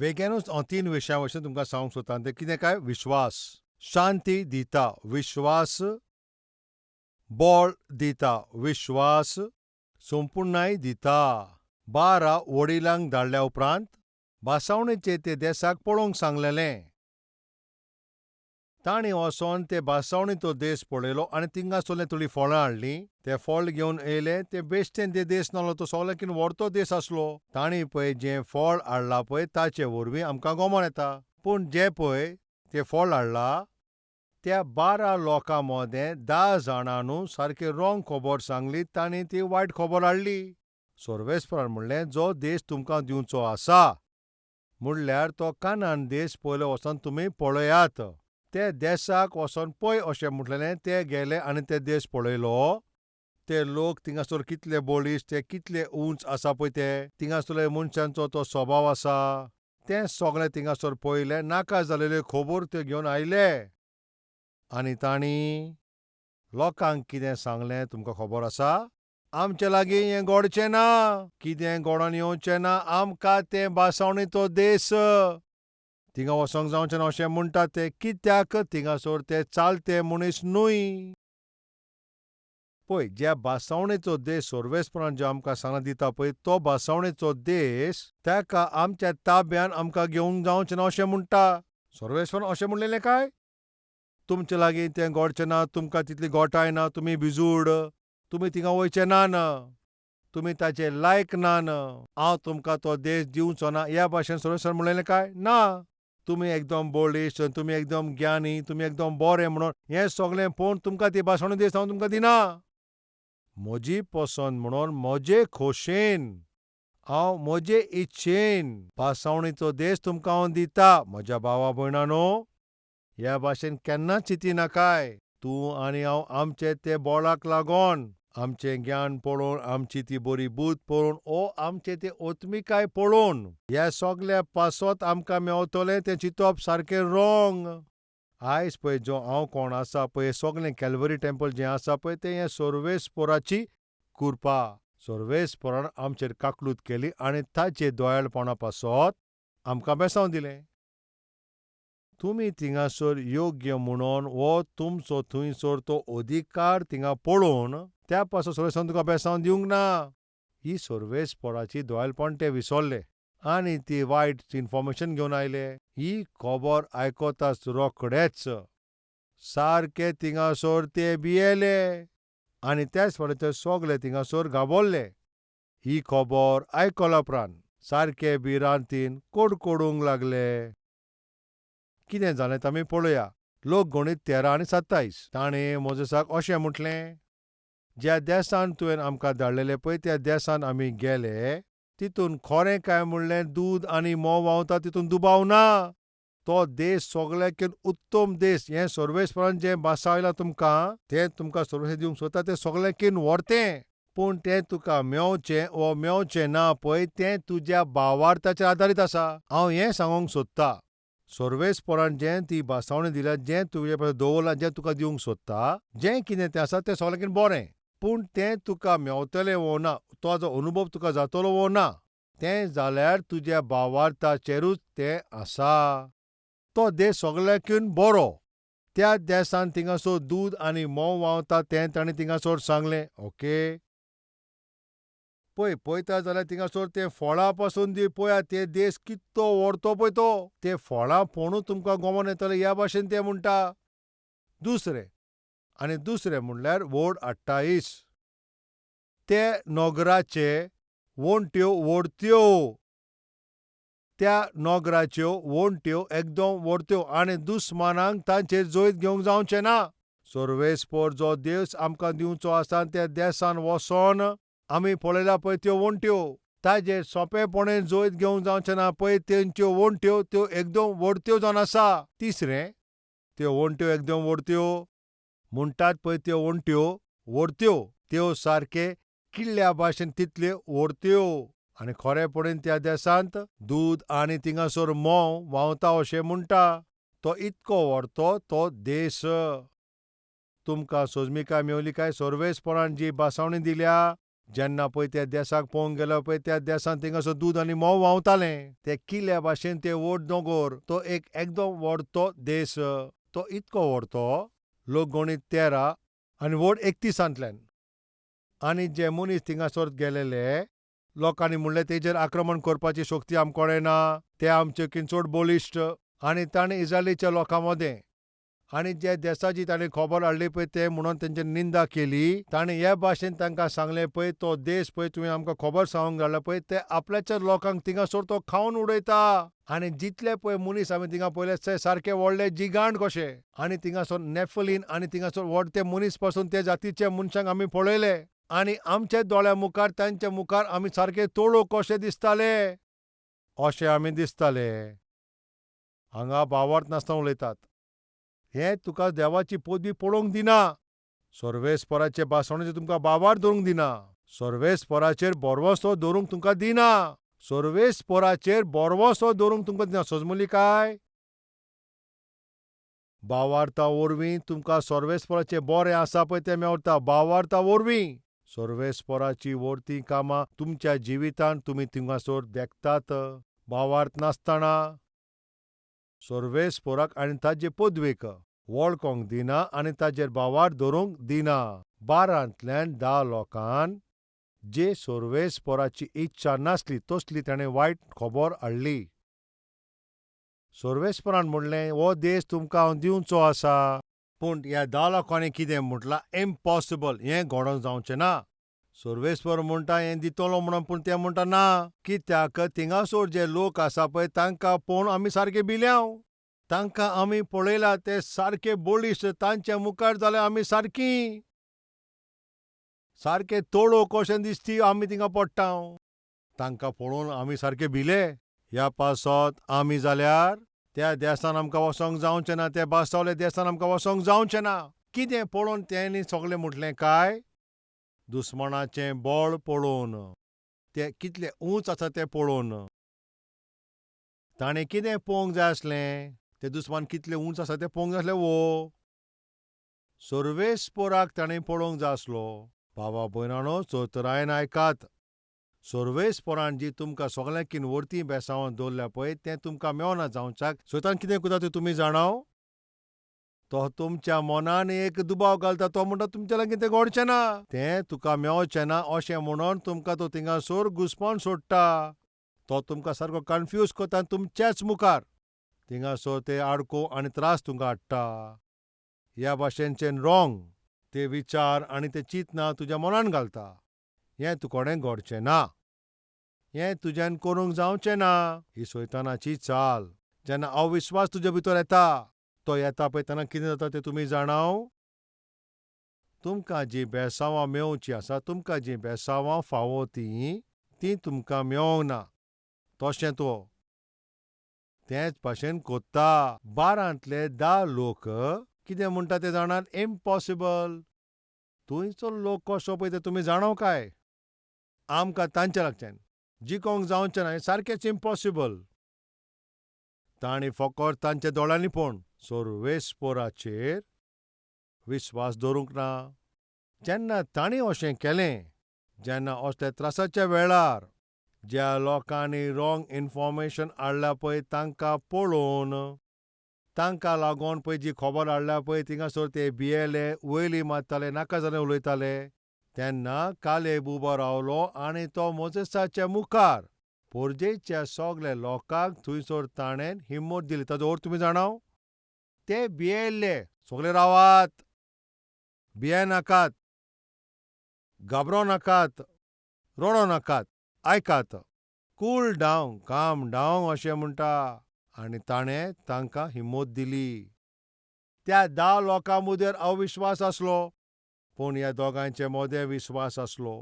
वेग्यानूच हांव तीन विशयां वयल्यान तुमकां सांगूंक सोदता आनी तें कितें काय विश्वास शांती दिता विश्वास बळ दिता विश्वास संपुर्णाय दिता. 12 वडिलांक धाडल्या उपरांत भासावणेचे ते देसाक पळोवंक सांगलेलें. तांणी वचोन ते भासावणी तो देस पळयलो आनी थिंगासरलें थोडीं फळां हाडलीं. ते फळ घेवन येयले. ते बेश्टें ते देस नासलो, तो सगळ्याकीन व्हडतो देस आसलो. तांणी पळय जें फळ हाडलां पळय ताचे वरवीं आमकां गोमोन येता. पूण जें पळय तें फळ हाडलां त्या 12 लोकां मदें 10 जाणांनू सारकें रोंग खबर सांगली. तांणी ती वायट खबर हाडली. सर्वेस्परान म्हणलें, जो देश तुमकां दिवचो आसा म्हणल्यार तो कानान देश पयलो वचोन तुमी पळयात. ते देसाक वचोन पळय अशें म्हटलेलें. ते गेले आनी ते देश पळयलो. ते लोक थिंगासर कितले बळिश्ट, ते कितले उंच आसा पळय, ते थिंगासरले मनशांचो तो स्वभाव आसा, तें सगळें थिंगासर पळयलें. नाका जालेल्यो खबर त्यो घेवन आयले आनी तांणी लोकांक कितें सांगलें तुमकां खबर आसा? आमचे लागीं हें घडचें ना, कितें घडोन येवचें ना आमकां. तें भासावणी तो देस थिंगा वचोंक जावचें ना अशें म्हणटा ते. कित्याक? थिंगासर ते चालते मनीस न्हय. पळय, ज्या भासावणेचो देश सर्वेस्परान जो आमकां सांगला दिता पळय, तो भासावणेचो देश ताका आमच्या ताब्यान आमकां घेवंक जावचें ना अशें म्हणटा. सर्वेस्परान अशें म्हणलेलें काय तुमचे लागीं तें घडचें ना, तुमकां तितली गोठाय ना, तुमी भिजूड, तुमी थिंगा वयचे ना, तुमी ताचे लायक ना, हांव तुमकां तो देश दिवचो ना, ह्या भाशेन सर्वेस्परान म्हणलेलें काय ना? तुमी एकदम बळिश्ट, तुमी एकदम ज्ञानी, तुमी एकदम बरे म्हणून हें सगळें पळोवन तुमकां ती भासावणी देश हांव तुमकां दिना. म्हजी पसंत म्हणून, म्हजे खोशेन, हांव म्हजे इच्छेन भासावणीचो देश तुमकां हांव दिता. म्हज्या भावा भयणानो, ह्या भाशेन केन्नाच चिंती नाकाय. तूं आनी हांव आमचे ते बोळाक लागोन, आमचें ज्ञान पळोवन, आमची ती बरी बूद पळोवन ओ आमचे ते ओत्मिकाय पळोवन ह्या सगल्या पासत आमकां मेवतलें तें चिंतप सारकें रोंग. आयज पळय जो हांव कोण आसा पळय, सगळें कॅलवरी टेम्पल जें आसा पळय, तें हें सर्वेस्पोराची कृपा. सर्वेस्पोरान आमचेर काकलूत केली आनी ताचे दोयाळपणा पासत आमकां बेसांव दिलें. तुमी थिंगासर योग्य म्हणून वो तुमचो थंयसर तो अधिकार थिंगा पळोवन त्या पासत सर्वेस्परान तुका बेसांव दिवंक ना. ही सर्वेस्पोराची दोयाळपण ते विसरले आनी ती वायट इन्फॉर्मेशन घेवन आयले. ही खबर आयकताच रोखडेच सारके थिंगासर ते भियेले आनी त्याच फावटी ते सगळे थिंगासर घाबरले. ही खबर आयकल्या उपरांत सारके भिरांतीन कडकडूंक लागले. कितें जालें तें आमी पळोवया. लोक गणीत 13 आनी 27. ताणें मोजेसाक अशें म्हटलें, ज्या देसान तुवें आमकां धाडलेले पळय त्या देसान आमी गेले. तितून खरें काय म्हणलें दूद आनी म्होंव व्हांवता, तितून दुबाव ना. तो देश सगळ्याकीन उत्तम देश. हें सर्वेस्परान जें भासायलां तुमकां, तें तुमकां सर्वेस्पर दिवंक सोदता, तें सगळ्याकीन व्हरतें. पूण तें तुका मेवचें वो मेवचें ना पळय, तें तुज्या भावार्थाचेर आदारीत आसा. हांव हें सांगूंक सोदता, सर्वेस्परान जें ती भासावणी दिल्या, जें तुजे पळय दवरलां, जें तुका दिवंक सोदता, जें कितें तें आसा तें सगळ्याकीन बरें. पूण तें तुका मेवतलें वो ना, ताजो अनुभव तुका जातलो वो ना, तें जाल्यार तुज्या भावार्थाचेरूच तें आसा. तो देश सगळ्याकीन बरो. त्या देसान थिंगासर दूद आनी म्होंव व्हांवता तें ताणें थिंगासर सांगलें. ओके, पळय पळयता जाल्यार थिंगासर ते फळां पासून दी पळयात, ते देश कितलो व्हरतो पळय तो, ते फळां पळोवनूच तुमकां गोमोन येतलें ह्या भाशेन ते म्हणटा. दुसरें आनी दुसरें म्हणल्यार वड 28. ते नोगराचे वणट्यो व्हडत्यो, त्या नोगराच्यो वणट्यो एकदम व्हडत्यो आनी दुस्मानांक तांचेर जैत घेवंक जावचें ना. सर्वेस्पर जो देश आमकां दिवचो आसा त्या देसान वचोन आमी पळयला पळय त्यो वणट्यो, ताजेर सोंपेपणे जैत घेवंक जावचें ना. पळय तेंच्यो वणट्यो त्यो एकदम व्हडत्यो जावन आसा. तिसरें, त्यो वणट्यो एकदम व्हडत्यो म्हणटात पळय, त्यो वणट्यो व्हडत्यो, त्यो सारके किल्ल्या भाशेन तितल्यो व्हडत्यो. आनी खरेपणीन त्या देसांत दूद आनी थिंगासर म्होंव व्हांवता अशें म्हणटा. तो इतको व्हरतो तो देश. तुमकां सोजमिकाय मेवली काय? सर्वेस्परान जी भासावणी दिल्या, जेन्ना पळय त्या देसाक पळोवंक गेलो पळय त्या देसान थिंगासर दूद आनी म्होंव व्हांवतालें. ते किल्ल्या भाशेन ते व्हड दोंगोर, तो एक एकदम व्हडतो देस. तो इतको व्हडतो लोकगणीत 13 आनी व्हड 31. आनी जे मनीस थिंगासर गेलेले लोकांनी म्हणलें तेजेर आक्रमण करपाची शक्ती आमकोडें ना, ते आमचे किन चड बळिश्ट. आनी ताणें इस्रायलीच्या लोकां मदें आनी जे देसाची ताणें खबर हाडली पळय ते म्हणून तेंची निंदा केली. ताणें हे भाशेन तांकां सांगलें पळय तो देश पळय तुवें आमकां खबर सांगूंक धाडला पळय ते आपल्याच्या लोकांक थिंगासर तो खावन उडयता. आनी जितले पळय मनीस आमी थिंगा पळयले ते सारके व्हडले जिगांड कशे. आनी थिंगासर नेफलीन आनी थिंगासर व्हड ते मनीस पासून ते जातीचे मनशांक आमी पळयले आनी आमच्या दोळ्या मुखार तांच्या मुखार आमी सारके तोळो कशे दिसताले अशे आमी दिसताले. हांगा भावार्थ नासतना उलयतात. हें तुका देवाची पदवी पळोवंक दिना, सर्वेस्पराचे भाशणाचेर तुमकां भावार्थ दवरूंक दिना, सर्वेस्पराचेर भरवंसो दवरूंक तुमकां दिना, सर्वेस्पराचेर भरवंसो दवरूंक तुमकां दिना. सजमुली काय भावार्था वरवीं तुमकां सर्वेस्पराचें बरें आसा पळय तें मेवता. भावार्था वरवीं सर्वेस्पराची व्हडती कामां तुमच्या जिवितांत तुमी थिंगासर देखतात. भावार्थ नासतना सर्वेस्पराक आनी ताजे पदवेक वळखोंक दिना आनी ताजेर भावार्थ धरूंक दिना. 12 10 लोकान जे सर्वेस्पराची इच्छा नासली तसली ताणें वायट खबर हाडली. सर्वेस्परान म्हणलें हो देश तुमकां हांव दिवचो आसा. पूण ह्या 10 लोकांनी कितें म्हटलां, इम्पॉसिबल, हें घडोवंक जावचें ना. सर्वेस्पर म्हणटा हें दितलो म्हणून, पूण ते म्हणटा ना. कित्याक थिंगासर जे लोक आसा पळय तांकां पळोवन आमी सारके भिल्यांव. तांकां आमी पळयला ते सारके बळिश्ट, तांच्या मुखार जाल्यार आमी सारकी सारके तोळो कशें दिसती आमी थिंगा पडटा. तांकां पळोवन आमी सारके भिले. ह्या पासत आमी जाल्यार त्या देसान आमकां वचोंक जावचें ना, त्या बासावल्या देसान आमकां वचोंक जावचें ना. कितें पळोवन तेणी सगळें म्हटलें काय दुस्मानाचें बळ पळोवन, ते कितले ऊंच आसा तें पळोवन. ताणें कितें पळोवंक जाय आसलें, ते दुस्मान कितले ऊंच आसा तें पळोवंक जाय आसलें. वो सर्वेस्पराक ताणें पळोवंक जाय आसलो. बाबा भयणानो चतुरायेन आयकात. सर्वेस्परान जी तुमकां सगळ्यांकीन व्हडती बेसांवां दवरल्या पळय तें तुमकां मेवना जावच्याक सैतान कितें करता तें तुमी जाणाव. तो तुमच्या मनान एक दुबाव घालता. तो म्हणटा तुमच्या लागीं तें घडचें ना, तें तुका मेवचें ना अशें म्हणून तुमकां तो थिंगासर घुसपोन सोडटा. तो तुमकां सारको कन्फ्यूज करता तुमच्याच मुखार. थिंगासर ते आडको आनी त्रास तुमकां हाडटा. ह्या भाशेनचे रॉंग ते विचार आनी ते चिंतना तुज्या मनान घालता. हें तुकोडें घडचें ना, हें तुज्यान करूंक जावचें ना. ही सैतानाची चाल. जेन्ना अविश्वास तुज्या भितर येता, तो येता पळय तेन्ना कितें जाता तें तुमी जाणाव. तुमकां जीं बेसांवां मेवचीं आसा, तुमकां जीं बेसांवां फावो तीं तीं तुमकां मेवोंक ना. तशें तो तेच भाशेन कोत्ता. 12 10 लोक कितें म्हणटा ते जाणात, इम्पॉसिबल. थंयचो लोक कसो पळय ते तुमी जाणाव काय. आमकां तांच्या लागच्यान जिकोंक जावचें ना, हें सारकेंच इम्पॉसिबल. तांणी फकत तांच्या दोळ्यांनी पळोवन सर्वेस्पराचेर विस्वास दवरूंक ना. जेन्ना तांणी अशें केलें, जेन्ना असल्या त्रासाच्या वेळार ज्या लोकांनी रॉंग इन्फॉर्मेशन हाडल्या पळय तांकां पळोवन, तांकां लागून पळय जी खबर हाडल्या पळय थिंगासर ते भियेले, वयली मारताले, नाका जालें उलयताले. तेन्ना कालेब उबो रावलो आनी तो मोजेसाच्या मुखार पोरजेच्या सगल्या लोकांक थंयसर ताणें हिम्मत दिली. ताजो अर्थ तुमी जाणाव, ते भियेल्ले. सगळे रावात, भिये नाकात, घाबरो नाकात, रडो नाकात, आयकात, कूल डावन, काम डावन अशें म्हणटा. आनी ताणें तांकां हिम्मत दिली. त्या 10 लोकां मदेर अविश्वास आसलो, पूण ह्या दोगांयचे मदें विस्वास आसलो.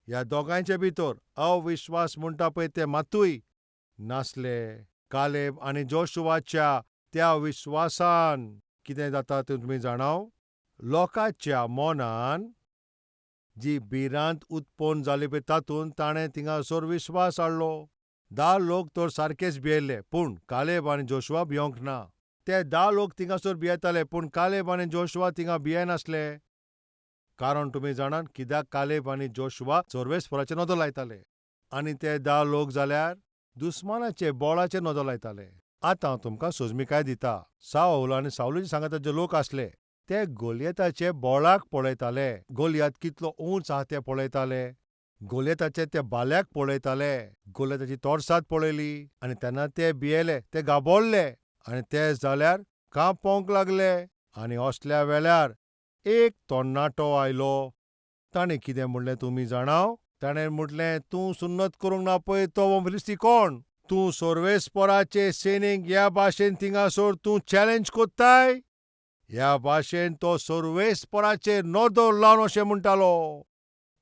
ह्या दोगांयचे भितर अविश्वास म्हणटा पळय ते मातूय नासले. कालेब आनी जोशुआच्या त्या विस्वासान कितें जाता तें तुमी जाणाव. लोकांच्या मनान जी भिरांत उत्पन्न जाली पळय तातूंत ताणें थिंगासर विस्वास हाडलो. 10 लोक तर सारकेच भियेल्ले, पूण कालेब आनी जोशुआ भियोंक ना. ते 10 लोक थिंगासर भियेताले, पूण कालेब आनी जोशुआ थिंगा भियेनासले. कारण तुमी जाणात कित्याक कालेब आनी जोशुआ सर्वेस्पराचेर नदर लायताले आनी ते 10 लोक जाल्यार दुस्मानाचे बोळाचेर नदर लायताले. आतां हांव तुमकां सोजमिकाय दिता. सावल आनी सावलूचे सांगाता जे लोक आसले ते गोलयताचे बोळाक पळयताले. गोलयात कितलो उंच आहा ते पळयताले, गोलयताचे ते बाल्याक पळयताले, गोलयताची तोरसाद पळयली आनी तेन्ना ते भियेले, ते गाबोल्ले आनी ते जाल्यार कांपोंक लागले. आनी असल्या वेळार एक तरणाटो आयलो. ताणें कितें म्हणलें तुमी जाणाव? ताणें म्हटलें, तूं सुन्नत करूंक ना पळय तो हो फिलिस्ती कोण? तूं सर्वेस्पराचे सेनेक ह्या भाशेन थिंगासर तूं चॅलेंज कोत्ताय? ह्या भाशेन तो सर्वेस्पराचेर नदर लावन अशें म्हणटालो.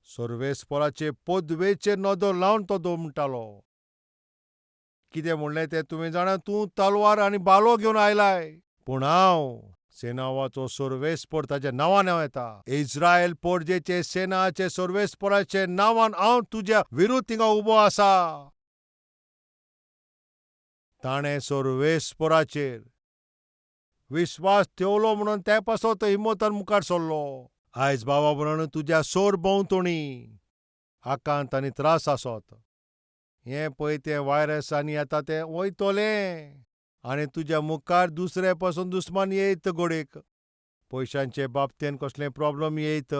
सर्वेस्पराचे पदवेचेर नदर लावन तो म्हणटालो. कितें म्हणलें तें तुवें जाणा? तूं तलवार आनी बालो घेवन आयलाय, पूण हांव सेनावाचो सर्वेस्पर ताच्या नांवान हांव येता. इस्रायल पोरजेचे सेनाचे सर्वेस्पराचे नांवान हांव तुज्या विरुद्ध थिंगा उबो आसा. ताणें सर्वेस्पराचेर विस्वास ठेवलो म्हणून त्या पासत तो हिम्मतान मुखार सरलो. आयज बाबा म्हणून तुज्या सोर भोंवतणी आकांत आनी त्रास आसत. हें पळय तें व्हायरस आनी येता तें वयतलें आनी तुज्या मुखार दुसरे पासून दुस्मान येयत. गोडेक पयशांचे बाबतीन कसलें प्रॉब्लम येयत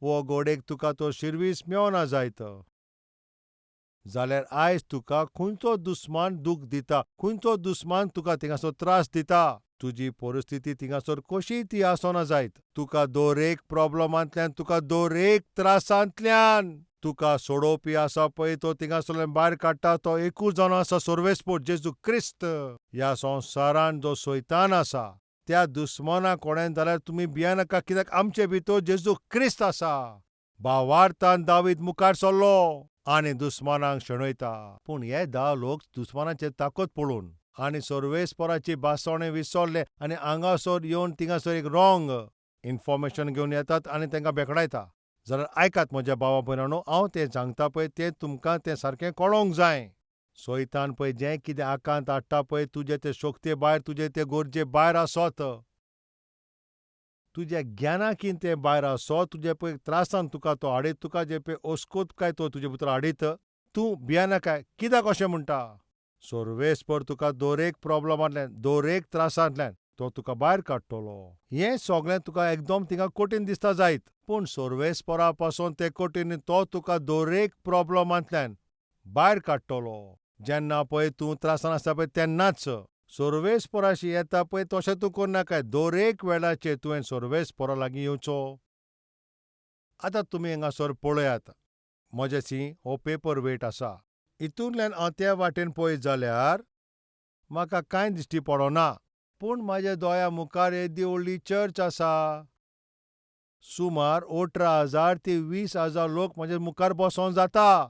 वो गोडेक तुका तो शिर्वीस मेवना जायत जाल्यार आयज तुका खंयचो दुस्मान दूख दिता, खंयचो दुस्मान तुका थिंगासर त्रास दिता. तुजी परिस्थिती थिंगासर कशी ती आसना जायत, तुका दर एक प्रॉब्लमांतल्यान, तुका दर एक त्रासांतल्यान तुका सोडोवपी आसा पळय तो थिंगासरल्यान भायर काडटा तो एकूच जावन आसा, सर्वेस्पर जेजू क्रिस्त. ह्या संवसारान जो सैतान आसा त्या दुस्माना कोणेन जाल्यार तुमी भियेनाका, कित्याक आमचे भितर जेजू क्रिस्त आसा. भावार्थान दावीद मुखार सरलो आनी दुस्मानाक शेणयता. पूण हे 10 लोक दुस्मानाचे ताकद पळोवन आनी सर्वेस्पराची भासणे विसरले आनी हांगासर येवन थिंगासर एक रॉंग इन्फॉर्मेशन घेवन येतात आनी तांकां बेकडायता. जाल्यार आयकात म्हज्या भावा भयणांनो, हांव तें सांगता पळय तें तुमकां तें सारकें कळोंक जाय. सैतान पळय जें कितें आकांत हाडटा पळय तुजे ते शक्ते भायर, तुजे ते गरजे भायर आसत, तुज्या ज्ञानाकीन तें भायर आसत, तुजे पळय त्रासान तुका तो हाडीत, तुका जे पळय अस्कोत काय तो तुजे भितर हाडीत. तूं भियेनाकाय. कित्याक अशें म्हणटा? सर्वेस्पर तुका दर एक प्रॉब्लमांतल्यान, दर एक त्रासांतल्यान तो तुका भायर काडटलो. हें सगळें तुका एकदम थिंगा कठीण दिसता जायत, पूण सर्वेस्परा पासून तें कठीण, तो तुका दर एक प्रॉब्लमांतल्यान भायर काडटलो. जेन्ना पळय तूं त्रासान आसता पळय तेन्नाच सर्वेस्पराशी येता पळय तशें तूं करनाकाय. दर एक वेळाचेर तुवें सर्वेस्परा लागीं येवचो. आतां तुमी हांगासर पळयात, म्हजेशी हो पेपर वेट आसा. हितूंतल्यान हांव त्या वाटेन पळयत जाल्यार म्हाका कांय दिश्टी पडना, पूण म्हाज्या दोळ्या मुखार येदी व्हडली चर्च आसा. सुमार 18,000 ते 20,000 लोक म्हज्या मुखार बसोन जाता.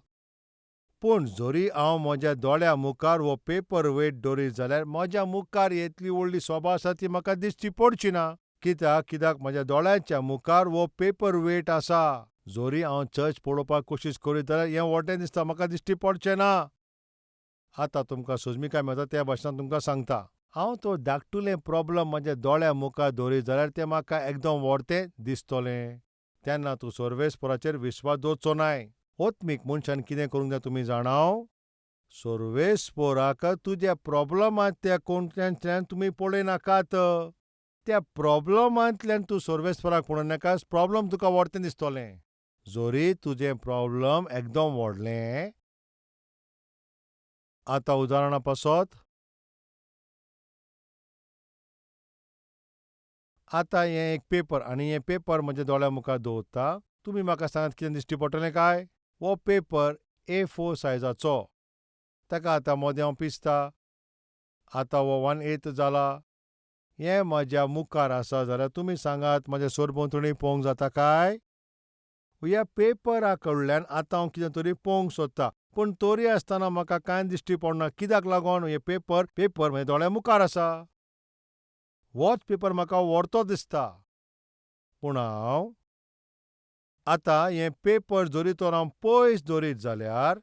पूण जरी हांव म्हज्या दोळ्या मुखार हो पेपर वेट दवरीत जाल्यार म्हज्या मुखार येतली व्हडली सोबा आसा ती म्हाका दिश्टी पडची ना. कित्याक? कित्याक म्हज्या दोळ्यांच्या मुखार हो पेपर वेट आसा. जरी हांव चर्च पळोवपाक कोशिश करीत जाल्यार हें व्हडलें दिसता, म्हाका दिश्टी पडचें ना. आतां तुमकां सोजमिकाय मेळटा त्या भाशणान तुमकां सांगता. हांव तो धाकटुलें प्रॉब्लम म्हज्या दोळ्या मुखार दवरीत जाल्यार तें म्हाका एकदम व्हडतें दिसतलें. तेन्ना तूं सर्वेस्पराचेर विस्वास दवरचो नाय. ओत्मीक मनशान कितें करूंक जाय तुमी जाणाव? सर्वेस्पराक तुज्या प्रॉब्लमांत त्या कोणत्यांतल्यान तुमी पळयनाकात. त्या प्रॉब्लमांतल्यान तूं सर्वेस्पराक पळोवनाका, प्रॉब्लम तुका व्हडतें दिसतलें. जरी तुजें प्रॉब्लम एकदम व्हडलें. आतां उदाहरणा पासत, आतां हें एक पेपर आनी हें पेपर म्हज्या दोळ्या मुखार दवरता. तुमी म्हाका सांगात कितें दिश्टी पडटलें काय? हो पेपर A4 सायजाचो. ताका आतां मदें हांव पिसता. आतां हो 1/8 जाला. हें म्हज्या मुखार आसा जाल्यार तुमी सांगात म्हज्या सरभोंवतणी पळोवंक जाता काय? ह्या पेपरा कडल्यान आतां हांव कितें तरी पळोवंक सोदता, पूण तरी आसतना म्हाका कांय दिश्टी पडना. कित्याक लागून? हें पेपर पेपर म्हज्या दोळ्या मुखार आसा. होच पेपर म्हाका व्हरतो दिसता, पूण हांव आतां हें पेपर जरी तर हांव पयस दवरीत जाल्यार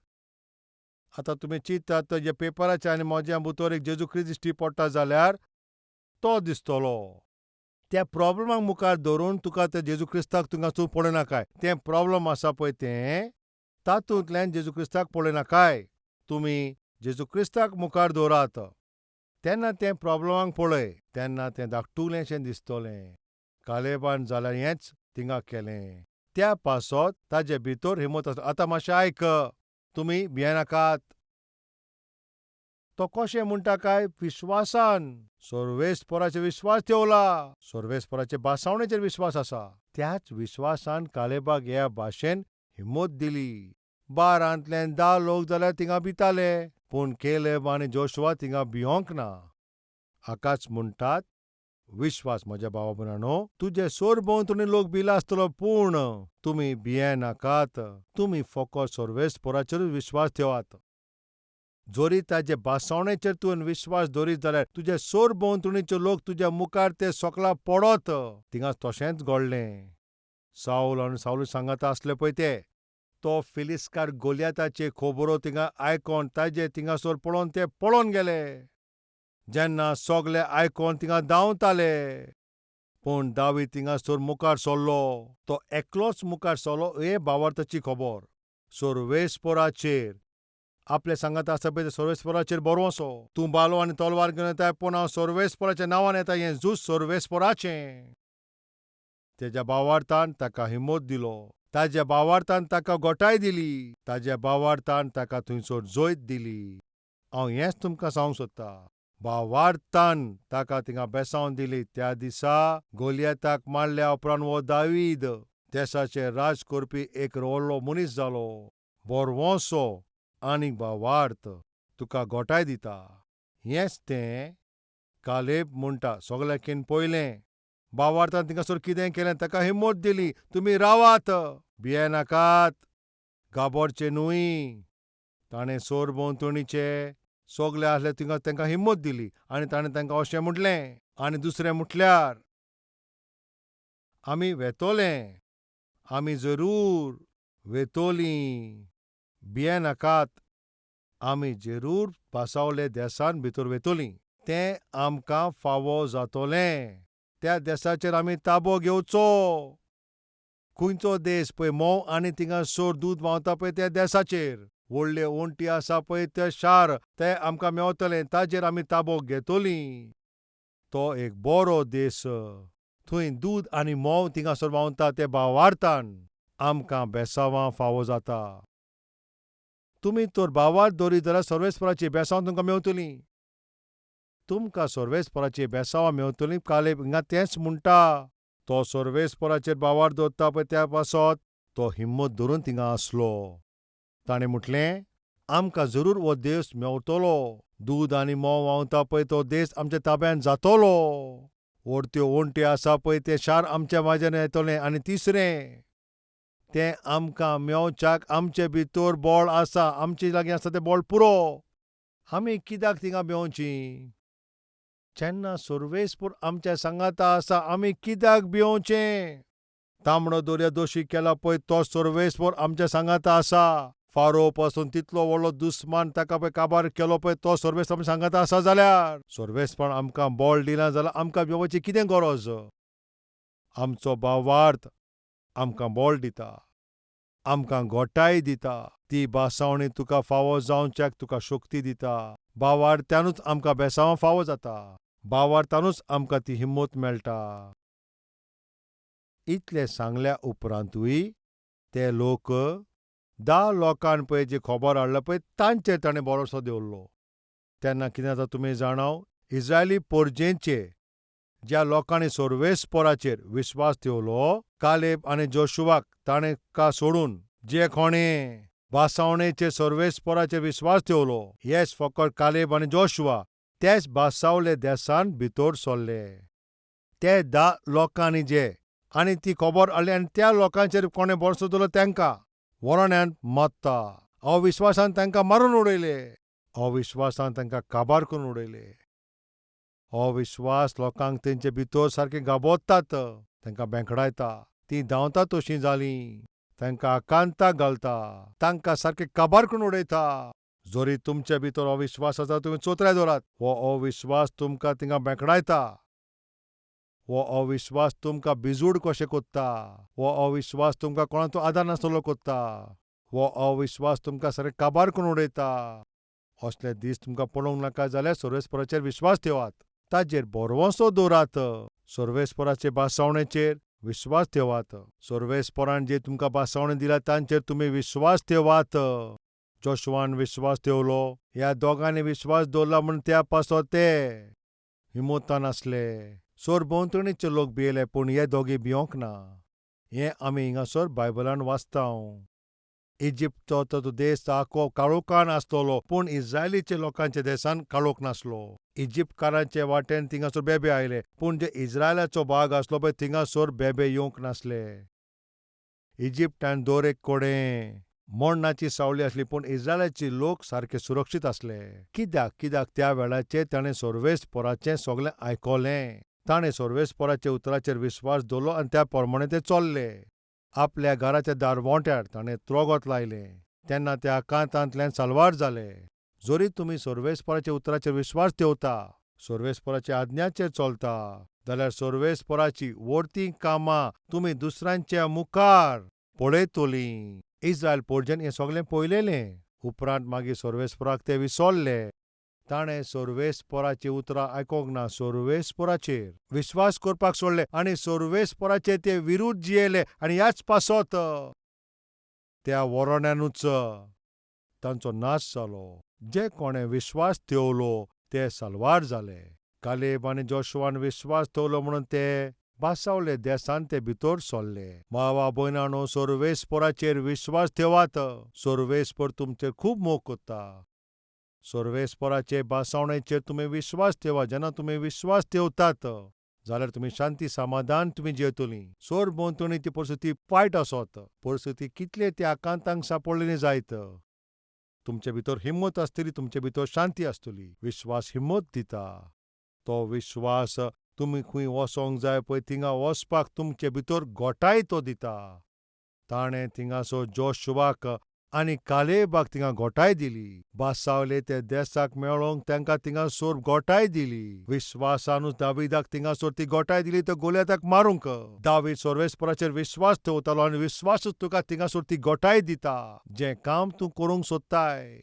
आतां तुमी चिंतात तर ह्या पेपराच्या आनी म्हज्या भितर एक जेजू क्रिस्त दिश्टी पडटा जाल्यार तो दिसतलो. त्या प्रॉब्लमाक मुखार धरून तुका ते जेजू क्रिस्ताक तुका तूं पळयनाकाय. तें प्रॉब्लम आसा पळय तें तातूंतल्यान जेजू क्रिस्ताक पळयनाकाय. तुमी जेजू क्रिस्ताक मुखार दवरात तेन्ना तें प्रॉब्लमाक पळय, तेन्ना तें धाकटुलेंशें दिसतलें. कालेबान जाल्यार हेंच थिंगा केलें. त्या पासत ताजे भितर हिम्मत आसा. आतां मातशें आयक, तुमी भियेनाकात. तो कशें म्हणटा काय? विश्वासान. सर्वेस्पराचेर विश्वास ठेवला, सर्वेस्पराचे भासावणेचेर विश्वास आसा. त्याच विश्वासान कालेबाक ह्या भाशेन हिम्मत दिली. 12ांतल्यान 10 लोक जाल्यार थिंगा भिताले, पूण केलेब आनी जोशुआ थिंगा भियोंक ना. हाकाच म्हणटात विश्वास. म्हज्या भावा भयणांनो, तुजे सरभोंवतणी लोक भिला आसतलो, पूण तुमी भियेनाकात. तुमी फकत सर्वेस्पराचेरूच विश्वास ठेवात. जरी ताजे भासावणेचेर तुवें विश्वास दवरीत जाल्यार तुजे सरभोंवतणीचे लोक तुज्या मुखार ते सोकला पडत. थिंगा तशेंच घडलें. सावल आनी सावलू सांगाता आसले पळय ते, तो फिलिस्कार गोलियाताचे खबरो थिंगा आयकोन ताजे थिंगासर पळोवन ते पळोवन गेले. जेन्ना सगळे आयकोन थिंगा धांवताले, पूण दावीद थिंगासर मुखार सरलो. तो एकलोच मुखार सरलो. हे भावार्थाची खबर सर्वेस्पराचेर आपल्या सांगाता आसा पळय सर्वेस्पराचेर बरोवचो. तूं बालो आनी तलवार घेवन येताय, पूण हांव सर्वेस्पराच्या नांवान येता. हें झूज सर्वेस्पराचें. तेज्या भावार्थान ताका हिम्मत दिलो, ताज्या भावार्थान ताका गोटाय दिली, ताज्या भावार्थान ताका थंयसर जैत दिली. हांव हेंच तुमकां सांगूंक सोदता. भावार्थान ताका थिंगा बेसावन दिली. त्या दिसा गोलियाताक मारल्या उपरांत हो दावीद देशाचेर राज करपी एक व्हडलो मनीस जालो. बरवंसो आनी भावार्थ तुका गोटाय दिता. हेंच तें कालेब म्हणटा. सगळ्याकीन पयलें भावार्थान थिंगासर कितें केलें, ताका हिम्मत दिली. तुमी रावात, भियेनाकात, गाबरचे न्हय. ताणें सरभोंवतणीचे सगळे आसले थिंगा तांकां हिम्मत दिली आनी ताणें तांकां अशें म्हटलें. आनी दुसरें म्हटल्यार आमी वेतोले, आमी जरूर वेतोलीं, भियेनाकात, आमी जरूर भासावले देसान भितर वेतोलीं. तें आमकां फावो जातोलें. त्या देसाचेर आमी ताबो घेवचो. खंयचो देस पळय मोव आनी थिंगासर दूद व्हांवता पळय त्या देसाचेर व्हडले वण्टी आसा पळय तें शार, तें आमकां मेवतलें, ताजेर आमी ताबो घेतोलीं. तो एक बरो देस, थंय दूद आनी म्होंव थिंगासर व्हांवता. ते भावार्थान आमकां बेसांवां फावो जाता. तुमी तर भावार्थ दवरीत जाल्यार सर्वेस्पराची बेसांव तुमकां मेवतलीं. तुमकां सर्वेस्पराची बेसांवां मेवतलीं. कालेब हिंगा तेंच म्हणटा. तो सर्वेस्पराचेर भावार्थ दवरता पळय त्या पासत तो हिम्मत धरून थिंगा आसलो. ताणें म्हटलें, आमकां जरूर हो देस मेवतलो. दूद आनी म्होंव व्हांवता पळय तो देस आमच्या ताब्यान जातलो. व्हडत्यो वण्टी आसा पळय तें शार आमच्या माज्यान येतलें. आनी तिसरें, तें आमकां मेवच्याक आमचे भितर बळ आसा, आमचे लागीं आसा तें बळ पुरो. आमी कित्याक थिंगा भिवचीं? जेन्ना सर्वेस्पर आमच्या सांगाता आसा, आमी कित्याक भिवचें? तांबडो दर्या दोशी केला पळय तो सर्वेस्पर आमच्या सांगाता आसा. फारो पासून तितलो व्हडलो दुस्मान ताका पळय काबार केलो पळय तो सर्वेस्पर आमच्या सांगाता आसा जाल्यार सर्वेस्पर आमकां बळ दिना जाल्यार आमकां भिवपाची कितें गरज? आमचो भावार्थ आमकां बळ दिता, आमकां गोटाय दिता. ती भासावणी तुका फावो जावच्याक तुका शक्ती दिता. भावार्थ्यानूच आमकां बेसांवां फावो जाता. भावार्थानूच आमकां ती हिम्मत मेळटा. इतलें सांगल्या उपरांतूय ते लोक 10 लोकान पळय जी खबर हाडल्या पळय तांचेर ताणें भरोसो दवरलो. तेन्ना कितें जाता तुमी जाणाव? इस्रायली पोरजेंचे ज्या लोकांनी सर्वेस्पराचेर विश्वास ठेवलो, कालेब आनी जोशुआक ताणें का सोडून जे कोणें भासावणेचेर सर्वेस्पराचेर विश्वास ठेवलो, येस फकत कालेब आनी जोशुआ तेच भासावले देसान भितर सरले. ते 10 लोकांनी जे आनी ती खबर हाडली आनी त्या लोकांचेर कोणें भरसो दवरलो तांकां वरण्यान मारता. अविश्वासान तांकां मारून उडयले, अविश्वासान तांकां काबार करून उडयले. अविश्वास लोकांक तेंचे भितर सारके गाबोतात, तांकां बेंकडायता. तीं धांवता तशीं जालीं, तांकां आकांताक घालता, तांकां सारके काबार करून उडयता. जरी तुमचे भितर अविश्वास आसा, तुमी चोत्राय दवरात. हो अविश्वास तुमकां थिंगा बेंकडायता. हो अविश्वास तुमकां भिजूड कशें कोत्ता. हो अविश्वास तुमकां कोणाचो आदार नासतलो कोत्ता. हो अविश्वास तुमकां सारकें काबार करून उडयता. असले दीस तुमकां पळोवंक नाका जाल्यार सर्वेस्पराचेर विश्वास ठेवात, ताजेर भरवंसो दवरात. सर्वेस्पराचे भासावणेचेर विश्वास ठेवात. सर्वेस्परान जे तुमकां भासावणी दिल्या तांचेर तुमी विश्वास ठेवात. जोशुआन विश्वास ठेवलो, ह्या दोगांनी विश्वास दवरला म्हूण त्या पासत ते हिमोतान आसले. सरभोंवतणीचे लोक भियेले, पूण हे दोगी भियोंक ना. हें आमी हिंगासर बायबलान वाचता. इजिप्तचो तो देश आखो काळोखान आसतलो, पूण इस्रायलीच्या लोकांच्या देसान काळोख नासलो. इजिप्तकारांचे वाटेन थिंगासर बेबे आयले, पूण जे इस्रायलाचो भाग आसलो पळय थिंगासर बेबे येवंक नासले. इजिप्तान दर एक कडेन मरणाची सावळी आसली, पूण इस्रायलाचे लोक सारके सुरक्षीत आसले. कित्याक? कित्याक त्या वेळाचेर ताणें सर्वेस्पराचें सगळें आयकलें. ताणें सर्वेस्पराच्या उतराचेर विश्वास दवरलो आनी त्या प्रमाणे ते चल्ले. आपल्या घराच्या दारवंट्यार ताणें त्रोगत लायलें, तेन्ना त्या आकांतांतल्यान साल्वार जाले. जरी तुमी सर्वेस्पराच्या उतराचेर विश्वास ठेवता, सर्वेस्पराच्या आज्ञाचेर चलता, जाल्यार सर्वेस्पराची वर्ती कामां तुमी दुसऱ्यांच्या मुखार पळयतलीं. इस्रायल पोर्जन हें सगळें पळयलेलें. उपरांत मागीर सर्वेस्पराक ते विसरले. ताणें सर्वेस्पराचीं उतरां आयकोंक ना, सर्वेस्पराचेर विश्वास करपाक सोडले आनी सर्वेस्पराचे ते विरुद्ध जियेले. आनी ह्याच पासत त्या वरण्यानूच तांचो नाश जालो. जे कोणें विश्वास ठेवलो ते साल्वार जाले. कालेब आनी जोशुआन विश्वास ठेवलो म्हणून ते बासावले देसान ते भितर सरले. भावा भयणांनो, सर्वेस्पराचेर विश्वास ठेवात. सर्वेस्पर तुमचेर खूब मोग करता. सर्वेस्पराचे बासावणेचेर तुमी विश्वास ठेवा. जेन्ना तुमी विश्वास ठेवतात जाल्यार तुमी शांती समाधान तुमी जियेतलीं. सरभोंवतणी ती परिस्थिती वायट आसत, परिस्थिती कितले त्या आकांतांक सापडलेली जायत, तुमचे भितर हिम्मत आसतली, तुमचे भितर शांती आसतली. विश्वास हिम्मत दिता. तो विश्वास तुमी खंय वचोंक जाय पळय थिंगा वचपाक तुमचे भितर गोटाय तो दिता. ताणें थिंगासो जोशुआक आनी कालेबाक थिंगा गोटाय दिली. बासावले ते देसाक मेळोंक तांकां थिंगासर गोटाय दिली. विश्वासानूच दाविदाक थिंगासर ती गोटाय दिली तो गोलियाताक मारूंक. दावीद सर्वेस्पराचेर विश्वास ठेवतालो आनी विश्वासूच तुका थिंगासर ती गोटाय दिता. जें काम तूं करूंक सोदताय,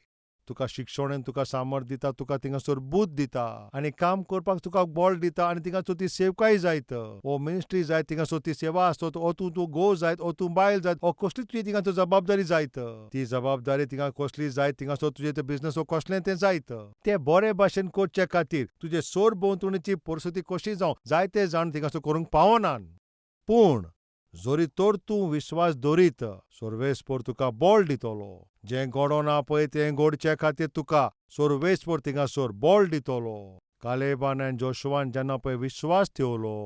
तुका शिक्षणेन तुका सामर्थ दिता, तुका थिंगासर बूद दिता आनी काम करपाक तुका बळ दिता आनी थिंगासर ती सेवकाय जायत, ओ मिनिस्ट्री जायत, थिंगासर ती सेवा आसत, ओ तूं तूं घोव जायत, ओ तूं बायल जायत, ओ कसली तुजी थिंगासर जबाबदारी जायत, ती जबाबदारी थिंगा कसली जायत, थिंगासर तुजें तें बिजनस ओ कसलें तें जायत, तें बरे भाशेन करचे खातीर तुजे सरभोंवतणीची परिस्थिती कशी जावं जायते जाण थिंगासर करूंक पावनात. पूण जरी तर तूं विश्वास दवरीत, सर्वेस्पर तुका बळ दितलो. जें घडोना पळय तें घडचे खातीर तुका सर्वेस्पर थिंगासर बळ दितलो. कालेबान आनी जोशुआन जेन्ना पळय विश्वास ठेवलो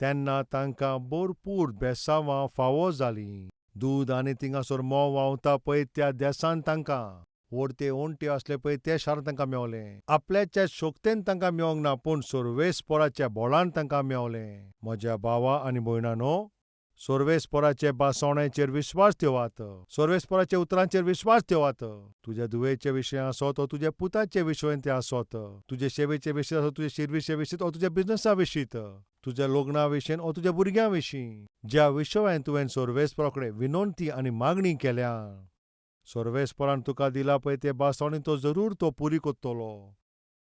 तेन्ना तांकां भरपूर बेसांवां फावो जालीं. दूद आनी थिंगासर म्होंव व्हांवता पळय त्या देसान तांकां वरते ओंटे आसले पळय ते शार तांकां मेवलें. आपल्याच्या शक्तेन तांकां मेवंक ना, पूण सर्वेस्पराच्या बळान तांकां मेवलें. म्हज्या भावा आनी भयणांनो, सर्वेस्पराचे बासवण्याचेर विश्वास ठेवात. सर्वेस्पराच्या उतरांचेर विश्वास ठेवात. तुज्या धुवेचे विशय आसत, ओ तुज्या पुताचे विशयन ते आसत, तुजे सेवेचे विशय आसत, तुजे शिरविशे विशीं, ओ तुज्या बिजनसा विशीं, तुज्या लग्ना विशीं, ओ तुज्या भुरग्यां विशीं, ज्या विशयान तुवें सर्वेस्परा कडेन विनंती आनी मागणी केल्या, सर्वेस्परान तुका दिला पळय ते बासवणी तो जरूर तो पुरी करतलो.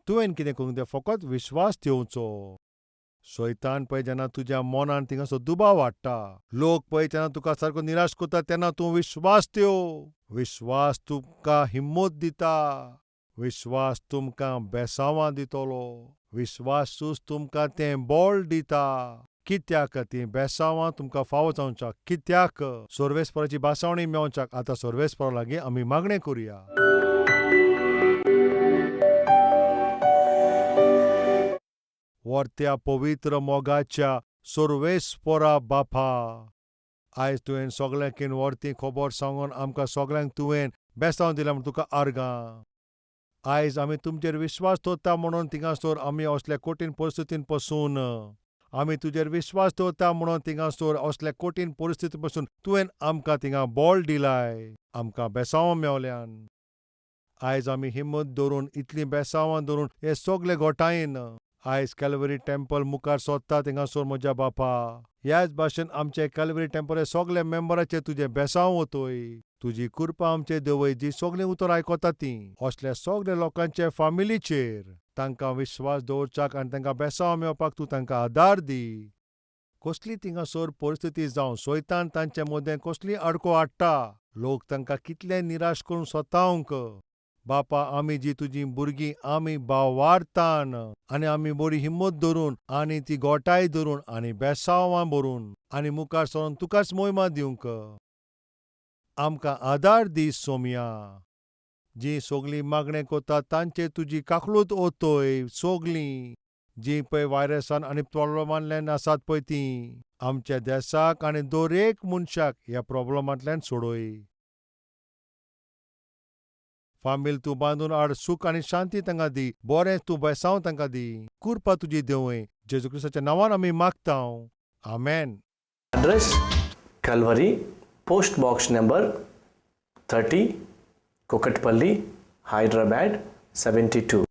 तुवें कितें करूंक जाय? फकत विश्वास ठेवचो. सैतान पळय जेन्ना तुज्या मनान थिंगासर दुबाव हाडटा, लोक पळय जेन्ना तुका सारको निराश करता, तेन्ना तूं विश्वास ठेव. विश्वास तुमकां हिम्मत दिता. विश्वास तुमकां बेसांवां दितलो. विश्वासूच तुमकां तें बळ दिता. कित्याक तीं बेसांवां तुमकां फावो जावच्याक, कित्याक सर्वेस्पराची बासावणी मेवच्याक. आतां सर्वेस्परा लागीं आमी मागणें करुया. वर्त्या पवित्र मोगाच्या सर्वेस्परा बापा, आयज तुवें सगळ्यांकीन वर्ती खबर सांगून आमकां सगळ्यांक तुवें बेसांव दिलां म्हूण तुका आर्गां. आयज आमी तुमचेर विश्वास दवरता म्हणून थिंगासर आमी असल्या कठीण परिस्थितीन पसून, आमी तुजेर विश्वास दवरता म्हणून थिंगासर असल्या कठीण परिस्थिती पसून तुवें आमकां थिंगा बळ दिलाय, आमकां बेसांवां मेवल्यान. आयज आमी हिम्मत दवरून, इतलीं बेसांवां दवरून हे सगळे गोठायेन आयज कॅलवरी टेम्पल मुखार सोदता थिंगासर म्हज्या बापा. ह्याच भाशेन आमचे कॅलवरी टेम्पल सगळे मेंबराचे तुजें बेसांव वतोय. तुजी कृपा आमचे देवय, जी सगळीं उतर आयकता तीं असल्या सगल्या लोकांचे फामिलीचेर तांकां विश्वास दवरच्याक आनी तांकां बेसांव मेळपाक तूं तांकां आदार दी. कसली थिंगासर परिस्थिती जावं, सोयतान तांचे मदें कसली आडको हाडटा, लोक तांकां कितले निराश करून सोतावंक, बापा, आमी जी तुजीं भुरगीं आमी बावारतान आनी आमी बरी हिम्मत धरून आनी ती गोठाय धरून आनी बेसांवां भरून आनी मुखार सरून तुकाच मोहिमा दिवंक आमकां आदार दी सोमया. जीं सगलीं मागणें करता तांचे तुजी काकळूत ओतय. सगलीं जीं पळय वायरसान आनी प्रॉब्लमांतल्यान आसात पळय तीं आमच्या देसाक आनी दर एक मनशाक ह्या प्रॉब्लमांतल्यान सोडय. फामील तूं बांदून हाड, सूख आनी शांती तांकां दी, बरें तूं बेसांव तांकां दी. कुरपा तुजी देवय. जेजू क्रिस्ताच्या नांवान आमी मागता, आमेन. Address Calvary, post box number 30, Kukatpally, Hyderabad 72.